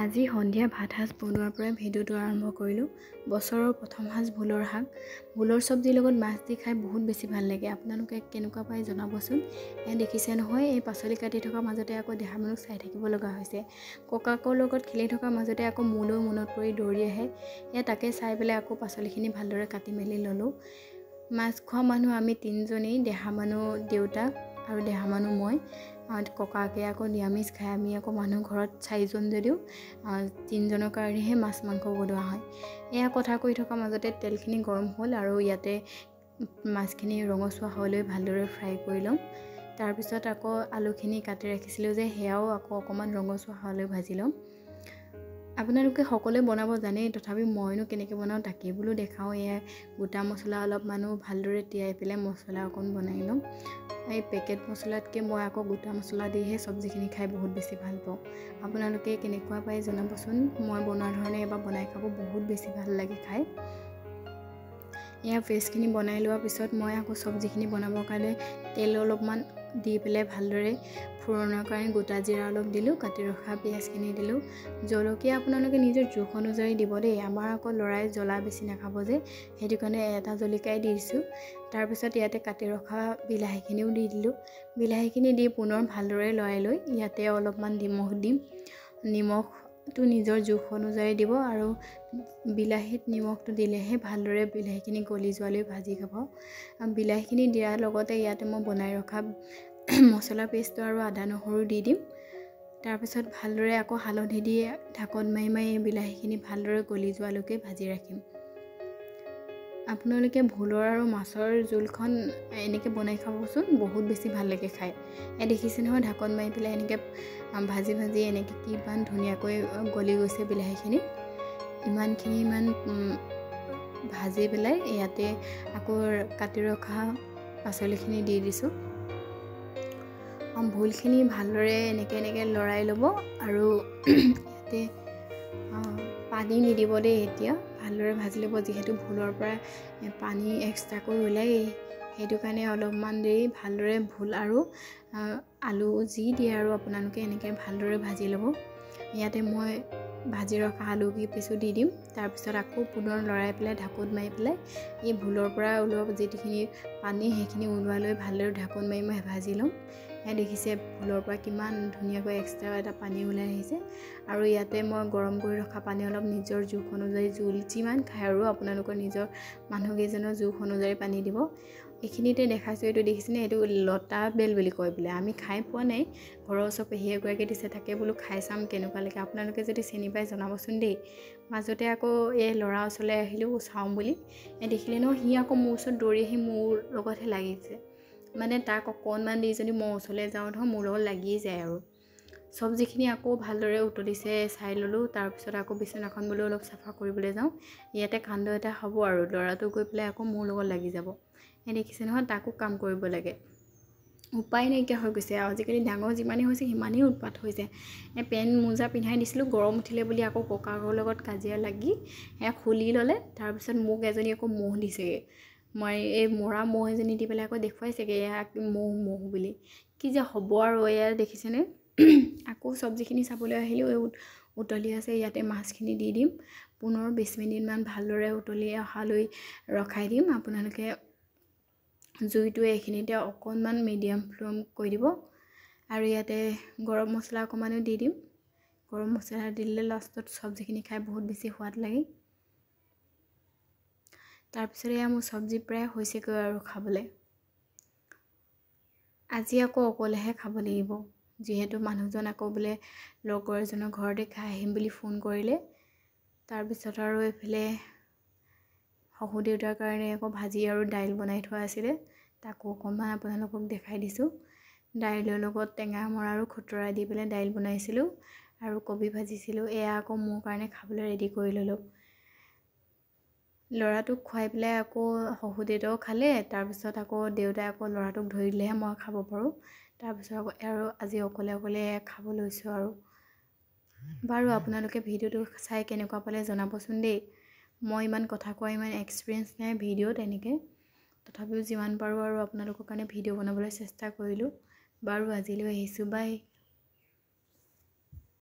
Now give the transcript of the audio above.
আজি সন্ধিয়া ভাত সাজ বনোৱাৰ পৰাই ভিডিঅ'টো আৰম্ভ কৰিলোঁ। বছৰৰ প্ৰথম সাজ ভোলৰ শাক, ভোলৰ চব্জিৰ লগত মাছ দি খাই বহুত বেছি ভাল লাগে। আপোনালোকে কেনেকুৱা পায় জনাবচোন। এয়া দেখিছে নহয়, এই পাচলি কাটি থকাৰ মাজতে আকৌ দেহা মানুহ চাই থাকিব লগা হৈছে। ককাকৰ লগত খেলি থকাৰ মাজতে আকৌ মোলৈও মনত পৰি দৌৰি আহে। এয়া তাকে চাই পেলাই আকৌ পাচলিখিনি ভালদৰে কাটি মেলি ল'লোঁ। মাছ খোৱা মানুহ আমি তিনিজনেই, দেহা মানুহ দেউতাক আৰু দেহা মানুহ মই। ককাকে আকৌ নিৰামিষ খায়। আমি আকৌ মানুহ ঘৰত চাৰিজন যদিও তিনিজনৰ কাৰণেহে মাছ মাংস বনোৱা হয়। এয়া কথা কৈ থকাৰ মাজতে তেলখিনি গৰম হ'ল আৰু ইয়াতে মাছখিনি ৰঙচুৱা হোৱালৈ ভালদৰে ফ্ৰাই কৰি ল'ম। তাৰপিছত আকৌ আলুখিনি কাটি ৰাখিছিলোঁ যে, সেয়াও আকৌ অকণমান ৰঙচুৱা হোৱালৈ ভাজি ল'ম। আপোনালোকে সকলোৱে বনাব জানেই, তথাপি মইনো কেনেকৈ বনাওঁ তাকেই বোলো দেখাওঁ। এয়া গোটা মছলা অলপমানো ভালদৰে তিয়াই পেলাই মছলা অকণ বনাই ল'ম। এই পেকেট মছলাতকৈ মই আকৌ গোটা মছলা দিহে চব্জিখিনি খাই বহুত বেছি ভাল পাওঁ। আপোনালোকে কেনেকুৱা পায় জনাবচোন। মই বনোৱা ধৰণে এবাৰ বনাই খাব, বহুত বেছি ভাল লাগে খাই। এয়া পেষ্টখিনি বনাই লোৱাৰ পিছত মই আকৌ চব্জিখিনি বনাবৰ কাৰণে তেল অলপমান দি পেলাই ভালদৰে ফোৰণৰ কাৰণে গোটা জিৰা অলপ দিলোঁ, কাটি ৰখা পিঁয়াজখিনি দিলোঁ। জলকীয়া আপোনালোকে নিজৰ জোখ অনুযায়ী দিব দেই। আমাৰ আকৌ ল'ৰাই জ্বলা বেছি নাখাব যে, সেইটো কাৰণে এটা জলকীয়াই দি দিছোঁ। তাৰপিছত ইয়াতে কাটি ৰখা বিলাহীখিনিও দি দিলোঁ। বিলাহীখিনি দি পুনৰ ভালদৰে লৰাই লৈ ইয়াতে অলপমান নিমখ দিম। নিমখটো নিজৰ জোখ অনুযায়ী দিব আৰু বিলাহীত নিমখটো দিলেহে ভালদৰে বিলাহীখিনি গলি যোৱালৈ ভাজি খাব। বিলাহীখিনি দিয়াৰ লগতে ইয়াতে মই বনাই ৰখা মছলা পেষ্টটো আৰু আদা নহৰু দি দিম। তাৰপিছত ভালদৰে আকৌ হালধি দি ঢাকন মাৰি মাৰি এই বিলাহীখিনি ভালদৰে গলি যোৱালৈকে ভাজি ৰাখিম। আপোনালোকে ভোলৰ আৰু মাছৰ জোলখন এনেকৈ বনাই খাবচোন, বহুত বেছি ভাল লাগে খাই। এয়া দেখিছে নহয়, ঢাকন মাৰি পেলাই এনেকৈ ভাজি ভাজি এনেকৈ কিমান ধুনীয়াকৈ গলি গৈছে বিলাহীখিনি। ইমানখিনি ইমান ভাজি পেলাই ইয়াতে আকৌ কাটি ৰখা পাচলিখিনি দি দিছোঁ। ভোলখিনি ভালদৰে এনেকৈ এনেকৈ লৰাই ল'ব আৰু ইয়াতে পানী নিদিব দেই। এতিয়া ভালদৰে ভাজি ল'ব, যিহেতু ভোলৰ পৰা পানী এক্সট্ৰাকৈ ওলায়, সেইটো কাৰণে অলপমান দেৰি ভালদৰে ভোল আৰু আলু যি দিয়ে আৰু আপোনালোকে এনেকৈ ভালদৰে ভাজি ল'ব। ইয়াতে মই ভাজি ৰখা আলু কেইপিচো দি দিম। তাৰপিছত আকৌ পুনৰ লৰাই পেলাই ঢাকোন মাৰি পেলাই এই ভোলৰ পৰা ওলোৱা যিখিনি পানী সেইখিনি ওলোৱালৈ ভালদৰে ঢাকোন মাৰি মই ভাজি ল'ম। এয়া দেখিছে ভোলৰ পৰা কিমান ধুনীয়াকৈ এক্সট্ৰা এটা পানী ওলাই আহিছে। আৰু ইয়াতে মই গৰম কৰি ৰখা পানী অলপ নিজৰ জোখ অনুযায়ী, জোল যিমান খায় আৰু আপোনালোকৰ নিজৰ মানুহকেইজনৰ জোখ অনুযায়ী পানী দিব। এইখিনিতে দেখাইছোঁ, এইটো দেখিছেনে, এইটো লতা বেল বুলি কয় বোলে। আমি খাই পোৱা নাই, ঘৰৰ ওচৰ পেহী এগৰাকীয়ে দিছে, তাকে বোলো খাই চাম কেনেকুৱা লাগে। আপোনালোকে যদি চিনি পায় জনাবচোন দেই। মাজতে আকৌ এই ল'ৰা ওচৰলৈ আহিলোঁ চাওঁ বুলি, এই দেখিলে নহয়, সি আকৌ মোৰ ওচৰত দৌৰি আহি মোৰ লগতহে লাগিছে। মানে তাক অকণমান দি যদি মই ওচৰলৈ যাওঁ নহয়, মোৰ লগত লাগিয়ে যায়। আৰু চব্জিখিনি আকৌ ভালদৰে উতলিছে চাই ল'লোঁ। তাৰপিছত আকৌ বিচনাখন বোলো অলপ চাফা কৰিবলৈ যাওঁ। ইয়াতে কাণ্ড এটা হ'ব আৰু ল'ৰাটো গৈ পেলাই আকৌ মোৰ লগত লাগি যাব। এই দেখিছে নহয়, তাকো কাম কৰিব লাগে, উপায় নাইকিয়া হৈ গৈছে। আৰু আজিকালি ডাঙৰ যিমানেই হৈছে সিমানেই উৎপাত হৈছে। এই পেণ্ট মোজা পিন্ধাই দিছিলোঁ, গৰম উঠিলে বুলি আকৌ ককাকৰ লগত কাজিয়া লাগি সেয়া খুলি ল'লে। তাৰপিছত মোক এজনী আকৌ মহ দিছেগৈ। মই এই মৰা মহ এজনী দি পেলাই আকৌ দেখুৱাইছেগৈ, এয়া মহ মহ বুলি। কি যে হ'ব আৰু। এয়া দেখিছেনে, আকৌ চব্জিখিনি চাবলৈ আহিলেও উতলি আছে। ইয়াতে মাছখিনি দি দিম। পুনৰ 20 মিনিটমান ভালদৰে উতলি অহালৈ ৰখাই দিম। আপোনালোকে জুইটো এইখিনিতে অকণমান মিডিয়াম ফ্লেম কৰি দিব। আৰু ইয়াতে গৰম মছলা অকণমানো দি দিম। গৰম মছলা দিলে লাষ্টত চব্জিখিনি খাই বহুত বেছি সোৱাদ লাগে। তাৰপিছত এয়া মোৰ চব্জি প্ৰায় হৈছেগৈ আৰু খাবলৈ। আজি আকৌ অকলেহে খাব লাগিব, যিহেতু মানুহজন আকৌ বোলে লগৰ এজনৰ ঘৰতে খাই আহিম বুলি ফোন কৰিলে। তাৰপিছত আৰু এইফালে শহুৰ দেউতাৰ কাৰণে আকৌ ভাজি আৰু দাইল বনাই থোৱা আছিলে, তাকো অকণমান আপোনালোকক দেখাই দিছোঁ। দাইলৰ লগত টেঙা মৰা আৰু খুতৰা দি পেলাই দাইল বনাইছিলোঁ আৰু কবি ভাজিছিলোঁ। এয়া আকৌ মোৰ কাৰণে খাবলৈ ৰেডি কৰি ল'লোঁ। ল'ৰাটোক খুৱাই পেলাই আকৌ শহুৰ দেউতাও খালে। তাৰপিছত আকৌ দেউতাই আকৌ ল'ৰাটোক ধৰি দিলেহে মই খাব পাৰোঁ। তাৰপিছত আকৌ আৰু আজি অকলে অকলে খাব লৈছোঁ আৰু। বাৰু আপোনালোকে ভিডিঅ'টো চাই কেনেকুৱা পালে জনাবচোন দেই। মই ইমান কথা কোৱা ইমান এক্সপিৰিয়েঞ্চ নাই ভিডিঅ'ত এনেকৈ, তথাপিও যিমান পাৰোঁ আৰু আপোনালোকৰ কাৰণে ভিডিঅ' বনাবলৈ চেষ্টা কৰিলোঁ। বাৰু আজিলৈ আহিছোঁ, বাই।